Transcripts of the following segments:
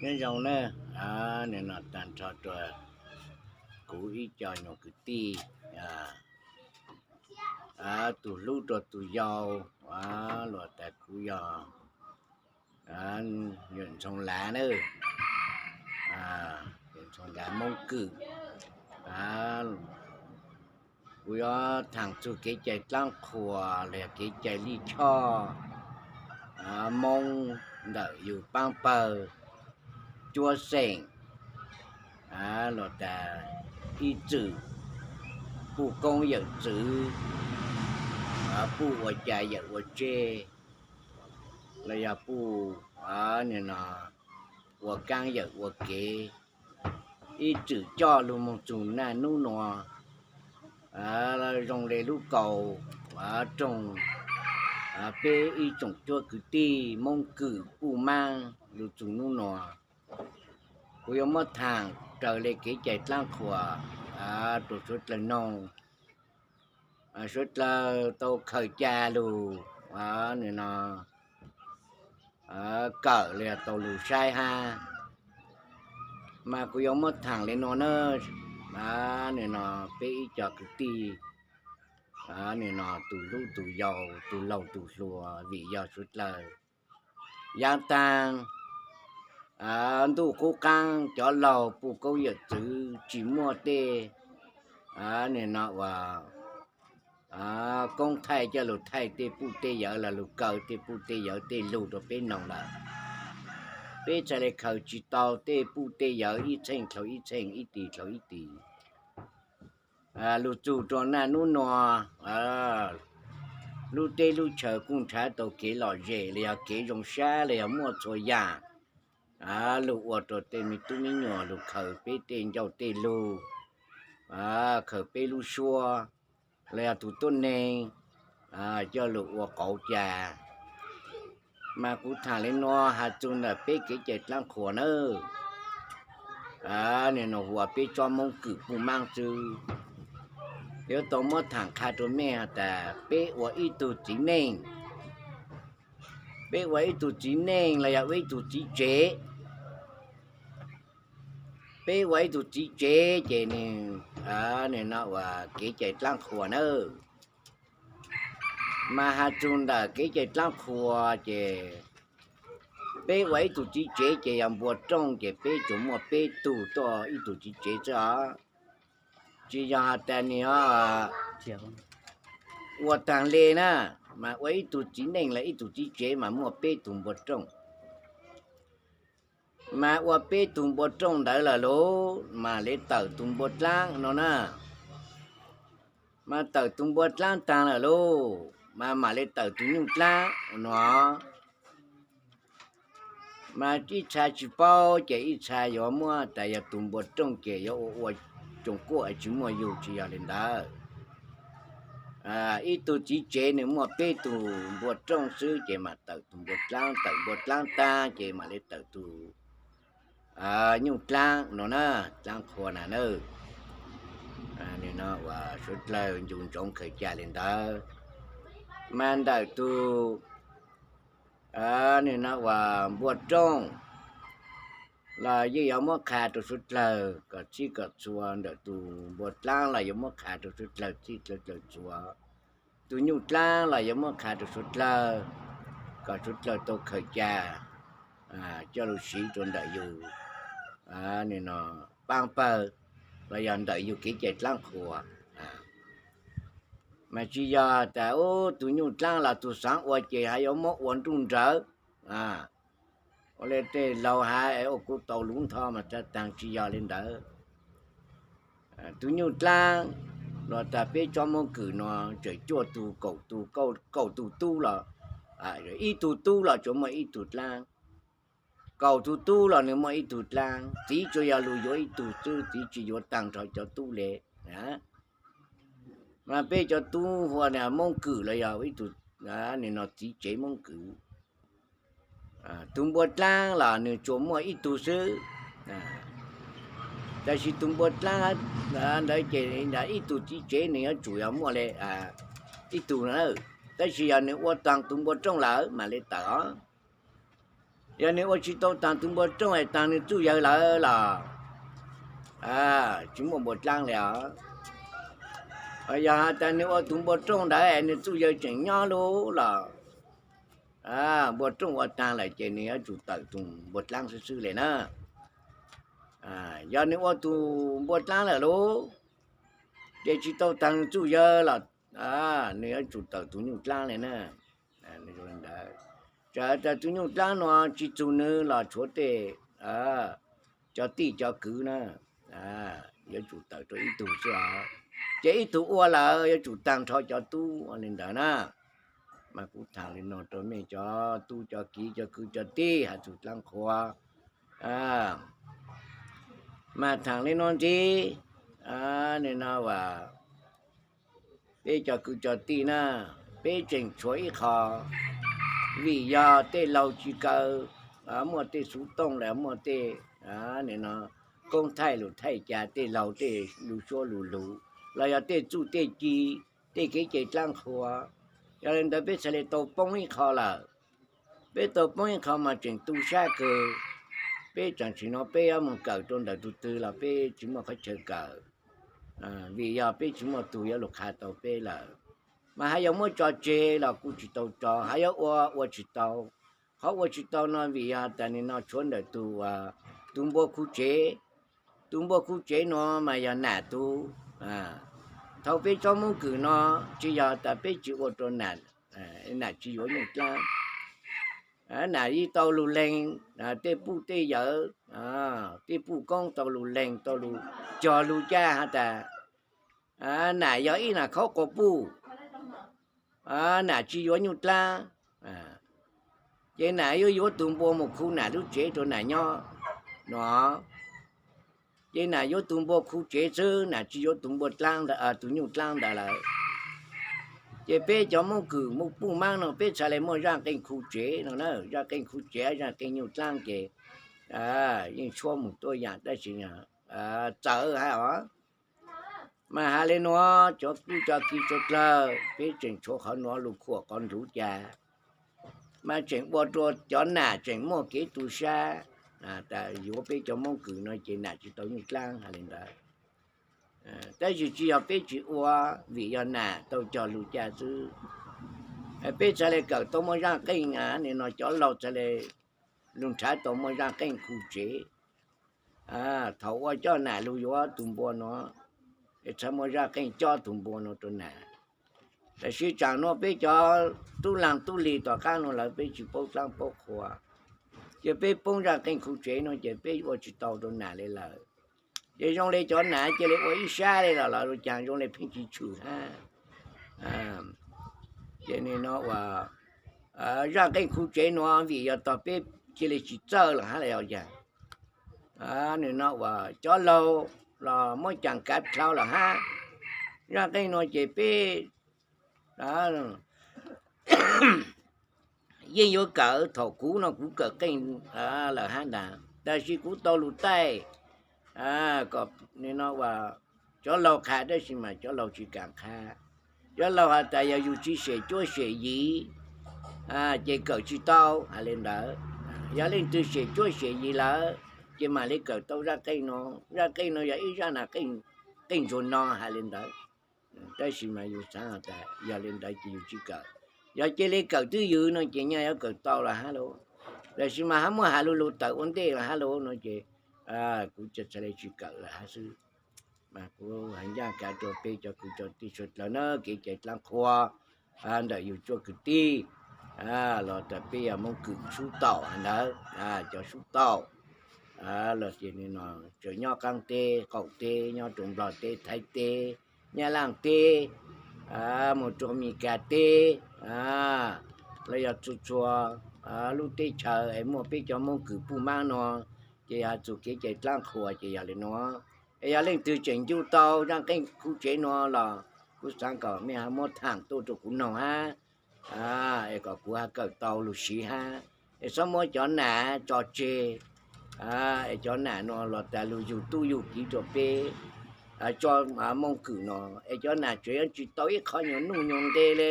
Nyob zoo na, nim no tag nrho rau kuv ib co nyuag kwv tij, tus hlub rau tus yau, los tas kuv yog Yawm Ntxhoo Lav na, Yawm Ntxhoo Lav Moob Kwm. Kuv yuav thaam txug kev cai dlaab qhuas los yog kev cai lij choj Moob ntawm yug paab pawg cuab xeem, los tas ib txwm puj koob yawm txwv, puj ua ca yawm ua tseg, los yog puj nim no ua kaab yawm ua kev, ib txwm coj lug moog txug naj nub nua zoo le lub kaus roog, peb ib tsoom cuab kwv tij Moob Kwm puj maab lug txug nub nua. Kuv yuav muab thaam raws le kev cai dlaab qhuas rua suav dlawg noog, suav dlawg tau khaws ca lug, nim no kawm los yog tau lug saib hab. Mas kuv yuav muab thaam le nua na, nim no peb ib co kwv tij, nim no tus hlub tus yau, tus laug tus hluas, vim yog suav dlawg yaav taag ntuj qub qaab, cov laug puj koob yawm txwv tsi muaj tej nim no uas koob thaij coj lug thaij tej puj tej yawv los lug kaw tej puj tej yawv tej lug rua peb noog lawm. Peb txhaj le khaws tsi tau tej puj tej yawv ib txheej dlhau ib txheej, ib tis dlhau ib tis. Lug txug rua naj nub nua, lub teb lub chaw kuj nrhav tau kev lom zem los yog kev zoo sab los yog muaj txhua yaam. Lug ua rua tej me tub me nyuam lug khaws peb tej ncauj tej lug, khaws peb lub suab, los yog tug tuab neeg coj lug ua qauv ca. Mas kuv thaam le nua has txug ntawm peb kev cai dlaab qhuas nawb. Nim no huv peb tsob Moob Kwm puj maab xwb, yuav tau muab thaam qha rua mej has tas peb ua ib tug txiv neej, peb ua ib tug txiv neej los yog ua ib tug txiv tsev. Peb ua ib tug txiv tsev ces nwg, nim no uas kev cai dlaab qhuas nawb. Mas has txug ntawm kev cai dlaab qhuas ces peb ua ib tug txiv tsev ces yog npua rooj ces peb tsuas muaj peb tug tuaj ib tug txiv tsev xwb os. Tsi yog has tas nwg ua taag le na, mas ua ib tug txiv neej los ib tug txiv tsev mas muaj peb tug npua rooj. Mas ua peb tug npua rooj ntawd lawm lauj, mas le tawm tug npua dlaab no na. Mas tawm tug npua dlaab taag lawm lauj, mas mam le tawm tug nyuj dlaab no. Mas ib txha tsi paub ces ib txha yuav muab tas yog tug npua rooj ces yuav ua ua tsoom kuaj tsi muaj yug, tsi yog le ntawd. Ib tug txiv tsev nwg muaj peb tug npua rooj xwb ces mam tawm tug npua dlaab, tawm npua dlaab taag ces mam le tawm tug nyuj dlaab no na, dlaab qhuas na na. Nim no uas suav dlawg ncu ntsoov khaws ca le ntawd. Mas ntawm tug, nim no uas npua rooj los yeej yuav muab qha rau suav dlawg kom txhij kom txhua, ntawm tug npua dlaab los yuav muab qha rau suav dlawg txhij dlawg txhua. Tug nyuj dlaab los yuav muab qha rau suav dlawg kom suav dlawg tau khaws ca coj lug siv rau ntawm yug, nim no paab pawg los yog ntawm yug kev cai dlaab qhuas. Mas tsi yog tas ub tug nyuj dlaab los tug xaav ua ces hab yuav muab ua nruj nrawv. Ua le tej laug has es ua kuv tau lub ntho mas txhaj taag, tsi yog le ntawd. Tug nyuj dlaab los tas peb tsob Moob Kwm no tseem cuaj tug kaum tug, kaum tug tub los, ib tug tub los tsuas muaj ib tug dlaab. Kaum tug tub los nws muaj ib tug dlaab. Txiv tsuas yog lug yuav ib tug xwb, txiv tsi yuav taag nrho cov tub le. Mas peb cov tub hu ua Moob Kwm los yog ib tug, nim no txiv tsev Moob Kwm. Tug npua dlaab los nws tsuas muaj ib tug xwb. Tab sis tug npua dlaab ntawd ces ib tug txiv tsev nws yuav tsum yog muaj le ib tug na. Tab sis yog nws ua taag tug npua rooj lawm mam le tawm os. Yog nws ua tsis tau taag tug npua rooj es taag nws txuj yawg lawm los tsis muaj npua dlaab le os. Yog has tas nws ua tug npua rooj ntawd es nws txuj yawg tseem nyob lub los npua rooj ua taag lawm ces nws yuav tsum tawm tug npua dlaab xwb xwb le na. Yog nws ua tug npua dlaab lawm lub, ces tsis tau taag txuj yawg los nws yuav tsum tawm tug nyuj dlaab le na. Ntawd, txawm tas tug nyuj dlaab nuav tsis txug nws los tshuav tej cov tij cov kwv na, yuav tsum tawm rua ib tug xwb os. Ces ib tug ua lawm yuav tsum taag nrho cov tub ua le ntawd na. Mas kuv thaam le nuav rua mej cov tub cov kiv cov kwv cov tij has txug dlaab qhua. Mas thaam le nuav ntxiv, nim no as, peb cov kwv cov tij na, peb tseem tshuav ib qho, vim yog tej laug tsis kaw muaj tej xuv tooj los muaj tej, nim no, koob thaij lug thaij ca tej laug tej lug suab lug lug, los yog tej txuj tej ci, tej kev cai dlaab qhua. Yog le ntawd peb txhaj le tau poob ib qho lawm. Peb tau poob ib qho mas tseem tu sab kawg. Peb tsaam tsim no peb yuav moog kawm rua ntawm tug twg los peb tsis muaj qhov chaw kawm, vim yog peb tsis muaj tug yuav lug qha tau peb lawm. Mas has yuav muab tso tseg los kuj tsis tau tso, has yuav ua ua tsis tau. Qhov ua tsis tau no vim yog tas nim no tshuav ntawm tug, tug npua khu tsev. Tug npua khu tsev no mas yog nam tug. Thaum peb tsob Moob Kws no, tsis yog tas peb tsis ua rua nam, nam tsis yuav nyuj dlaab. Nam yeej tau lug leeg tej puj tej yawm, tej puj koob tau lug leeg tau lug cog lug ca has tas nam yog ib nam khaub quas puj, nam tsis yuav nyuj dlaab. Ces nam yuav yuav tug npua moog khu nam lub tsev rua nam nyob no. Ces nam yuav tug npua khu tsev xwb, nam tsis yuav tug npua dlaab, tug nyuj dlaab ntawd lawm. Ces peb cov Moob Kws Moob Puj Maab no peb txhaj le muaj zaaj qeej khu tsev no na, zaaj qeej khu tsev zaaj qeej nyuj dlaab ces yeej tshuab moog tuab yaam tab sis txawv has os. Mas has le nuav cov tub cov kiv suav dlawg peb tseem tshuav qhov nuav lug khuam qhov nrug ca, mas tseem ua rua cov nam tseem muaj kev tu sab, tas yuav peb cov Moob Kws no ces nam tsis tau nyuj dlaab has le ntawd. Tab sis tsis yog peb tsis ua, vim yog nam tau cog lug ca xwb. Peb txhaj le kawm tau muaj zaaj qeej, nim no cov laug txhaj le lug nrhav tau muaj zaaj qeej khu tsev. Thaum ua coj nam lug yuav tug npua no, es txhaj muaj zaaj qeej cob tug npua no rua nam. Tab sis tsaam no peb cov tub laag tub lig tom qaab no lawv peb tsis paub dlaab paub qhua, ces peb poob zaaj qeej khu tsev no ces peb ua tsis tau rua nam le lawm. Ces zoo le cov nam cia le ua ib sab le los lawv lug caag zoo le pheej tsis tshwm hab. Ces nim no uas zaaj qeej khu tsev nuav vim yog tog peb cia le tsis txawj los hab le os yag. Nim no uas cov laug los muab caam kav dlhau los hab, zaaj qeej nuav ces peb yeej yuav kawm, thaum kuv no kuv kawm qeej lawm hab ntag, tab sis kuv tau lug taij kom nim no uas cov laug qha tab sis mas cov laug tsis kaam qha. Cov laug has tas yog yug tsis sem cuab sem yig ces kawm tsis tau has le ntawd. Yog leej twg sem cuab sem yig lawm ces mam le kawm tau zaaj qeej no. Zaaj qeej no yog ib zaaj nam qeej ntsuag no has le ntawd. Tab sis mas yug xaav tas yog le ntawd ces yug tsis kawm. Yog cia le kawm twj ywm no ces nyaj yuav kawm tau los hab lauj. Tab sis mas hab muab has lug lug tawm ua ntej los hab lauj no ces kuv txhaj le tsis kawm lawm hab xwb. Mas kuv has ncaaj kav rua peb cov kwv cov tij suav dlawg na, kev cai dlaab qhua ntawm yug txuj kwv tij los tas peb yog Moob Kws sub taum ntawd, cov sub taum los ces nim no tseem nyob qaab teb qaum teb, nyob rua Nplog teb, Thaib teb, Nyab Laaj teb, moog rua Amelikas teb, los yog txhua txhua lub teb chaws es muaj peb cov Moob Kws puj maab no, ces yog has txug kev cai dlaab qhua ces yog le nuav. Es yog leej twg tseem ncu tau zaaj qeej khu tsev nuav los kuv xaav kom mej ho muab thaam tuaj rua kuv noog hab, es kom kuv ho kawm tau lug siv hab. Es xob muab cov nam tso tseg, es cov nam nuav los tas lug yug tub yug kiv rua peb tso Moob Kws no, es cov nam tseem yuav tsis tau ib qho nyuag nuj nyuag nqe le.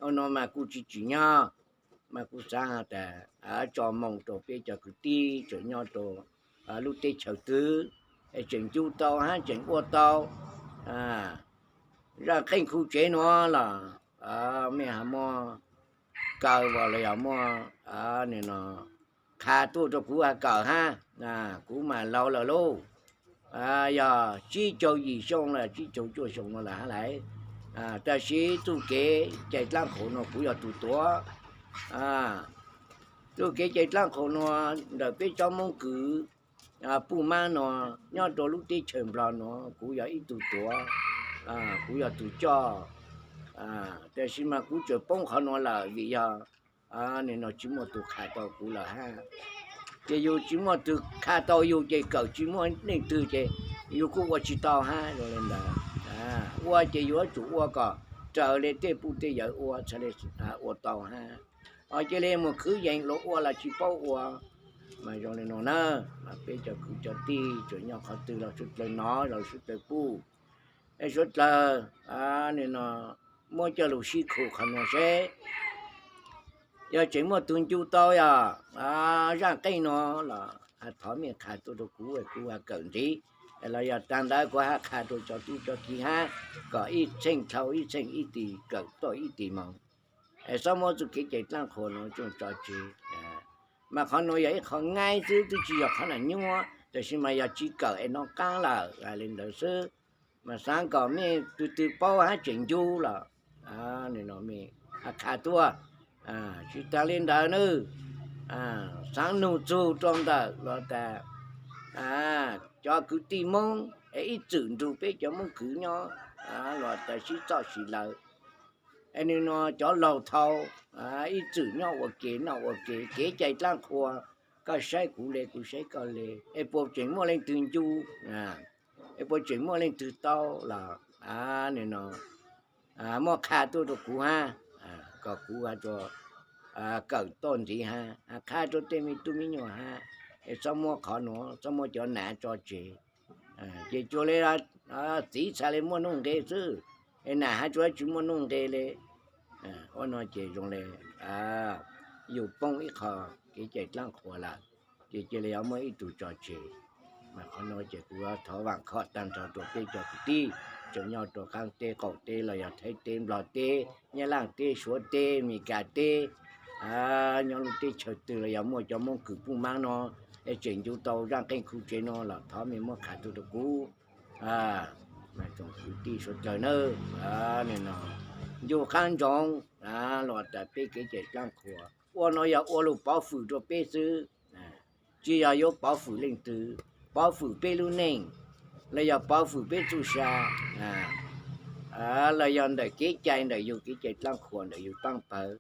Ua no mas kuj tsis tsim nyog, mas kuv xaav has tas tso moo rau peb cov kwv tij tseem nyob rau lub teb chaws twg, tseem ncu tau hab tseem ua tau zaj qeej khu tsev nuav los mej ho muaj kaw los yog muaj qha tuaj rau kuv has kawm hab. Kuv mas laus lawm lauj, yog tsib caug yim xyoo los tsib caug cuaj xyoo nuav lawm hab lais. Tab sis txuj kev cai dlaab qhuas nuav kuv yog tug tuav. Txuj kev cai dlaab qhuas nuav ntawm peb tsob Moob Kws puj maab nuav nyob rau lub teb chaws Nplog nuav kuv yog ib tug tuav, kuv yog tug coj. Tab sis mas kuv tseem poob qhov nuav lawm vim yog nim no tsis muaj tug qha tau kuv lawm hab. Ces yug tsis muaj tug qha tau yug ces kawm tsis muaj leej twg ces yug kuj ua tsis tau hab. Zoo le ntawd, ua ces yug yuav tsum ua kom raws le tej puj tej yawm ua txhaj le ua tau hab. Ho cia li mus khwv yees los ua los tsis paub ua. Mas zoo le nuav na, mas peb cov kwv cov tij tseem nyob qhov twg los suav dlawg nov los suav dlawg pum, es suav dlawg nim no muab coj lug sib khum qhov nuav seb yog tseem muaj tug ncu tau yog zaj qeej nuav los thov mej qha tuaj rau kuv, kuv has kawm ntxiv, los yog taag ntawd kuv has qha rau cov tub cov kiv hab kom ib txheej dhau ib txheej ib tis kawm tuaj ib tis moog. Es xob muab txuj kev cai dlaab qhuas nuav tso tseg. Mas qhov nuav yog ib qho ngaib xwb, twb tsis yog qhov nam nyuab, tab sis mas yog tsis kawm es nov qaab lawm le ntawd xwb. Mas xaav kom mej tug twg paub hab tseem ncu los mej qha tuaj. Tsis taag le ntawd nawb, xaav nug txug rau ntawm los tas cov kwv tij Moob es ib txwm nrug peb cov Moob Kws nyob los tas sib txoj sis lawm. Es nim no cov laug thaud ib txwm nyob ua ke noj ua ke, kev cai dlaab qhuas, koj saib kuv le kuv saib koj le, es puas tseem muaj leej twg ncu, es puas tseem muaj leej twg tau los nim no muab qha tuaj rau kuv hab, kom kuv has rua kawm tuaj ntxiv hab, qha rua tej me tub me nyuam hab, es txhob muab qhov nuav, txhob muab cov nav tso tseg. Ces tsuas le txiv txhaj le muaj nuj nqe xwb, es nam has tsuas tsis muaj nuj nqe le. Ua no ces zoo le yus poob ib qho kev cai dlaab qhuas lawm, ces cia li yuav muaj ib tug tso tseg. Mas qhov no ces kuv yuav thov vaam khom taag nrho rua peb cov kwv tij tseem nyob rua qaab teb qaum teb los yog Thaib teb, Nplog teb, Nyab Laaj teb, Suav teb, Amelikas teb, nyob lub teb chaws twg los yog muaj cov Moob Kws puj maab no, es tseem ncu tau zaaj qeej khu tsev no los thov mej muab qha tuaj rau kuv. Mas tsoom kwv tij suav dlawg nawb, ncu qaab ntsoov los tas peb kev cai dlaab qhuas ua no yog ua lug pov fwm rua peb xwb, tsis yog yuav pov fwm leej twg, pov fwm peb lub neej, los yog pov fwm peb txuj sa, los yog ntawm kev cai ntawm yug kev cai dlaab qhuas ntawm yug paab pawg.